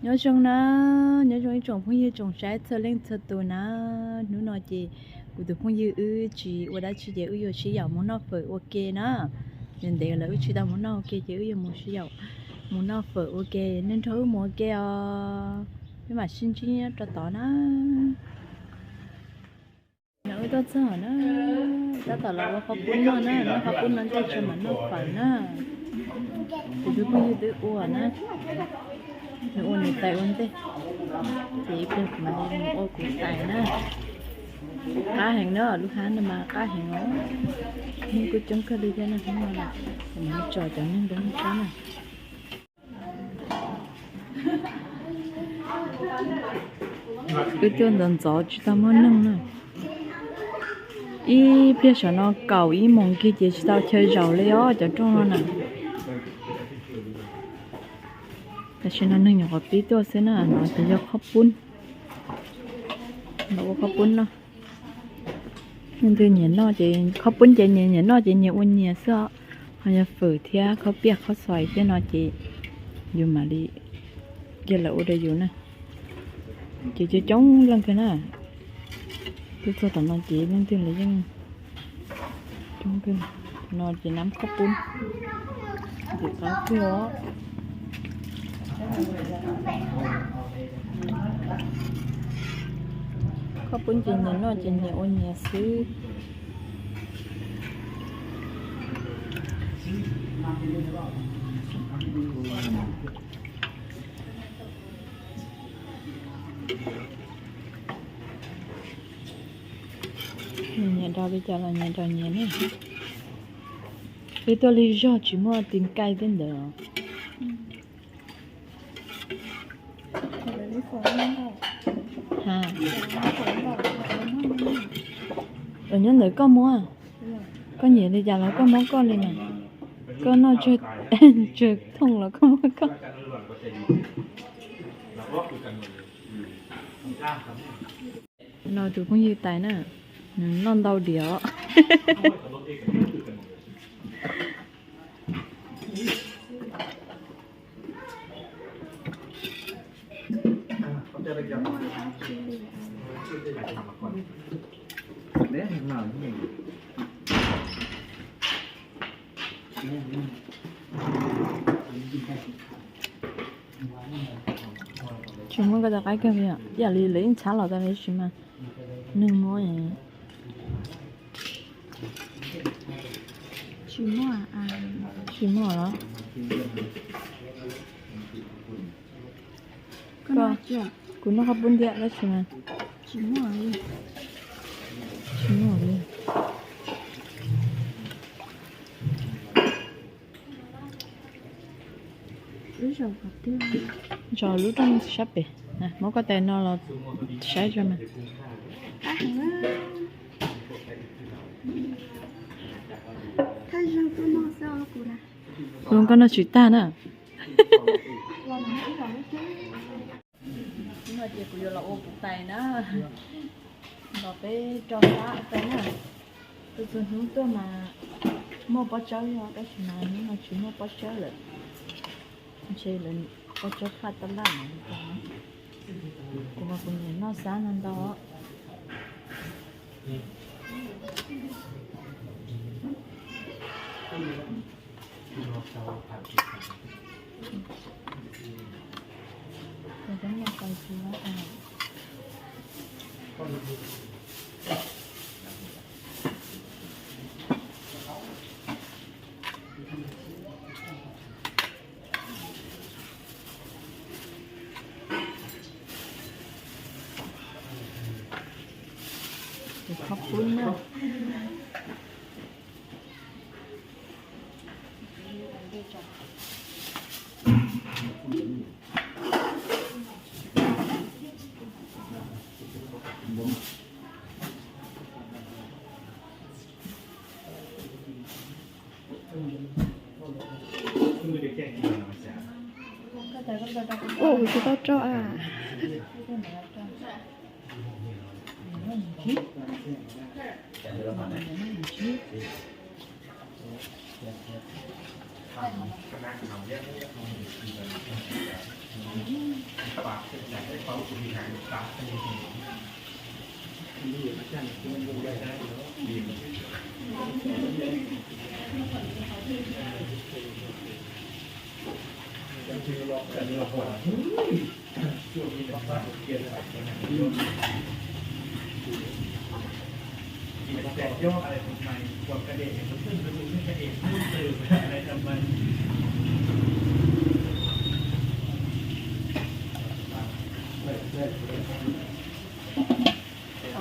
Nyob zoo na, nyob zoo ib tsoom phooj ywg tsoom saib txhua leej txhua tus na. Hnub no ces kuv tus phooj ywg wb tsis ua dab tsi ces wb yuav sib yaum mus noj fawm ua ke na. Ntev ntev lawm wb tsis tau mus noj ua ke ces wb yuav mus sib yaum mus noj fawm ua ke, nej nrog wb mus ua ke os. Peb mam sib ntsib nyob rau tod na. No wb tuaj txog na, tab tom los ua qhob pub noj na, noj qhob pub no ntej tso mam noj fawm na. Kuv tus phooj ywg twb ua na, nws ua nws tais ua ntej, ces ib pliag kuv mam li mus ua kuv tais na. Qab heev na, lub hab no mas qab heev os. Neeg kuj coob kawg li thiab na, hnub no na, kuv mam li tso cov neeg rau nej saib na. Wb tuaj ntxov ntxov tsis tau muaj neeg na. Ib pliag saum no kaum ib moos kiag ces tsis tau chaw zaum li os cov rooj no na. Tam sim no neeg nyuam qhuav pib tuaj xwb na, no ces yog qhob pub, los ua qhob pub noj. Leej twg nyiam noj ces qhob pub ces nyias nyiam noj ces nyias ua nyias xwb os. Ho yog fawm thiab khaub piaj khaub xois tej no ces yus mam li, ces lawv ua rau yus na. Ces coob coob leej kawg na. Twb txog tom no ces leej twg los yeej coob kawg. No ces nab qhob pub, ntxim qab kawg os. Qhob pub ces nyias noj ces nyias ua nyias xwb. Nyias nyias rau li cas los nyias rau nyias ne. Peb tuaj li zog tsis muaj tis nkaij tej ntawd. Ha, nyob ntawm koj muab, koj nyiam li cas los koj muab koj li mas. Koj noj tsawg thooj los koj muab koj. No tus phooj ywg tais na, nws noj ntau diam os. Tsis muaj koj cov qaib kiag li, ib yam li lawv yeej txhab los tas li sis mas neeg muab. Tsis muaj los? Kuv noj qhob pub ntiab tab sis mas tsis muaj li. Zaum lub rooj sab pem, muab koj tais no los saib tso mas. Koj noj tsis tag na. Hnub no ces kuv yuav los ua kuv tais na, los peb rau sab tais na. Tus txhua hnub tuaj mas muaj pob tsawb yog tab sis mas hnub no tsis muaj pob tsawb lawm. Ntshe lawv pob tsawb phaj tab laj no. Kuv mas kuv nyiam noj sab no ntau. Tus qhob pub na. Ua kuv tsis tau rau a. Ua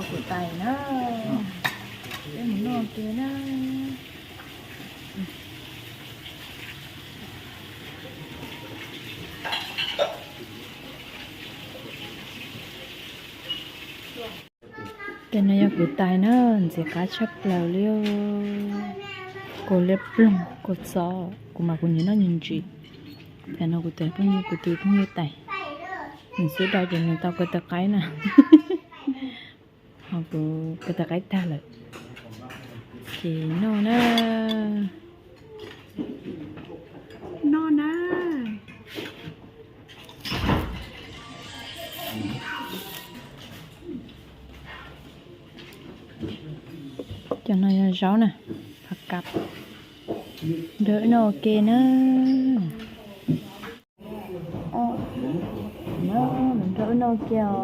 kuv tais na, peb mus noj ke na. Ces no yog kuv tais na, ntxim qab tshaj plaws li. Kua liab ploog, kua txob, kuv mas kuv nyiam noj nyiam ntsis. Ces no kuv tais phooj ywg, kuv tus phooj ywg tais, nws xub dau ces nws tau kaw tais qaib na. Ho kuv kaw tais qaib tag lawm, ces noj na. Noj na. Cov no yog zaub na,ผักกาด, nrog wb noj ua ke na. Nrog wb noj ua ke os.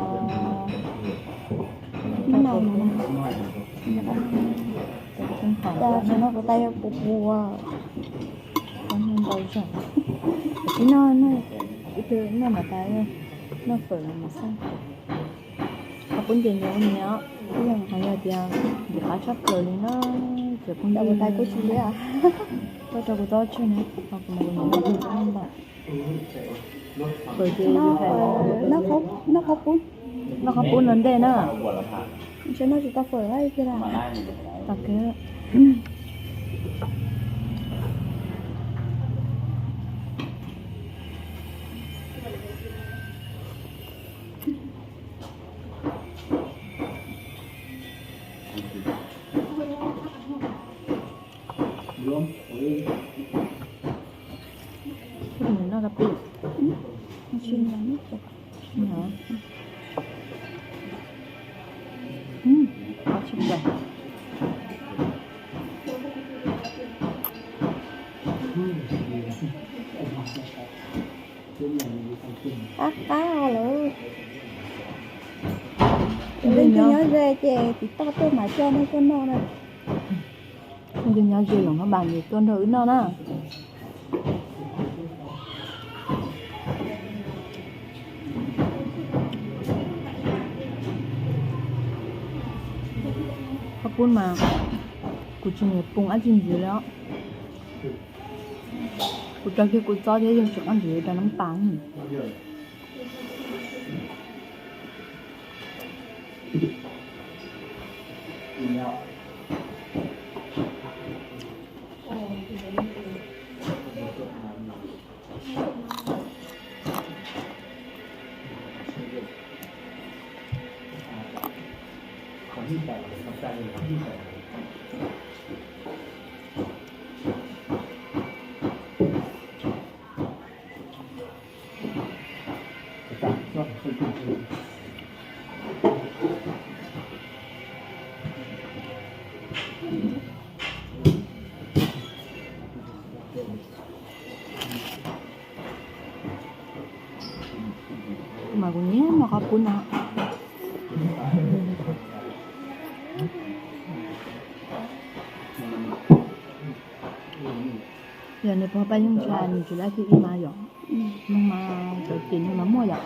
Ib no, ib no kuv tais yog kuv pua. Ib no, ib no mas tas noj fawm los mas xaj. Qhov pub nce nce ua niam, ib yam hais yog tias ntim qab tshaj plaws li na, cov phooj ywg. Kuv tais kuj tsis liab, tuaj rau kuv txob tseg na, ho kuv mus kuv niam noj noj npaum. Fawm ces hais noj qhov pub, noj qhov pub no ntej na. Ntshe noj tsis tau fawm lawm tiag. Noj kab pib. Qab tshaj plaws. Qab qab lawm. Leej twg nyob ze ces tiv toj tuaj mam coj nej tuaj noj na. Leej twg nyob ze Luam Phab Npas ces tuaj nrog wb noj na. Qhov pub mas kuv tsis nyiam poo dab tsi ntxiv li os. Kuv rau kiag kuv txob thiab yog tsis qab ntxiv rau nab pas. Mas kuv nyiam noj qhov pub no. Yog nws puas paj yeej ntshai nws tsis lab thiab ib mas yom. Neeg mas cov ces neeg mas muaj yom.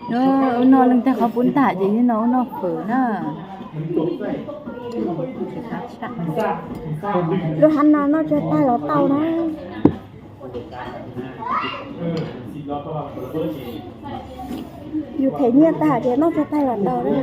No, ua no leej twg qhov pub tag ces no ua noj fawm na. Lub hab no noj tsawg taig los tau na. Yus them nyiaj tag ces noj tsawg taig los tau na.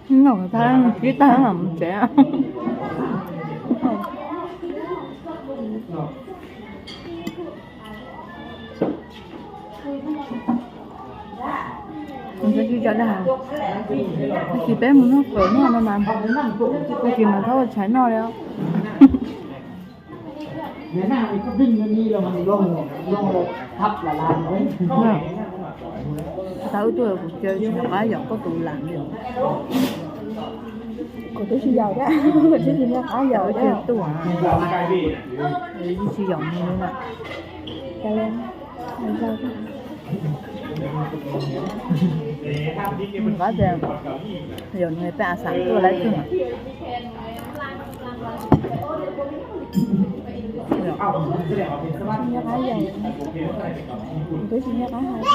Noj tag, ib tag mus tsev. Tsis tso dag, tag kis peb mus noj fawm noj no mas, tag kis mas txhob ua tshais noj li. Tau wb tuaj kuv caw tsis nco qab yaum koj tus lam li. Kuv twb tsis yaum thiab, kuv twb tsis nco qab yaum thiab. Tuaj, tsis yaum li na. Nqa tias yog nws peb a xav tuaj laib twg. Nyob qab yaum, kuv twb tsis nyob qab hais.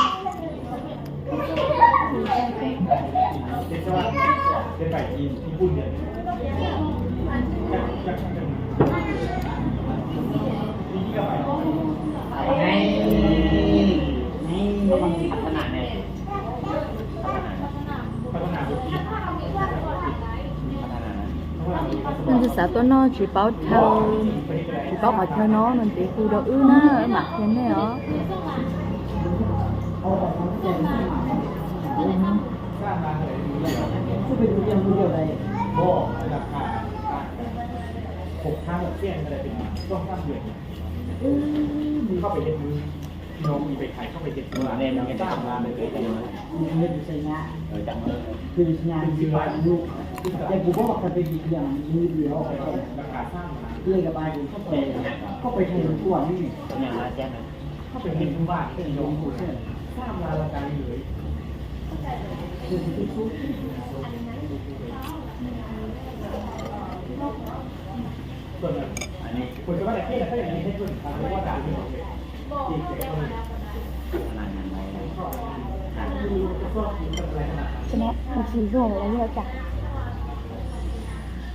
Leej twg xav tuaj noj tsis paub chaw, tsis paub qhov chaw no no ces hu rau wb na, wb mam qhia nej os.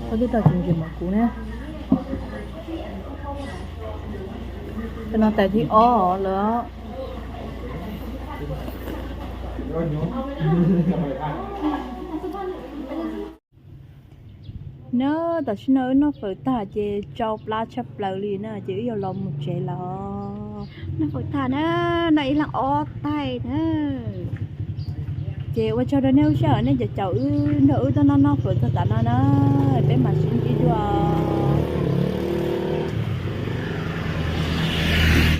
Koj twb tau tsis ntsis mov kuv ne. Cov no tais thib ob lawm. Na, tam sim no wb noj fawm tag ces tsau plab tshaj plaws li na ces wb yuav los mus tsev lawm. Noj fawm tag na, noj ib leeg ob taig na. Ces ua tsaug rau nej lub sij hawm nej caum caum wb nrog wb tuaj noj noj fawm txog tav no na. Peb mam sib ntsib dua.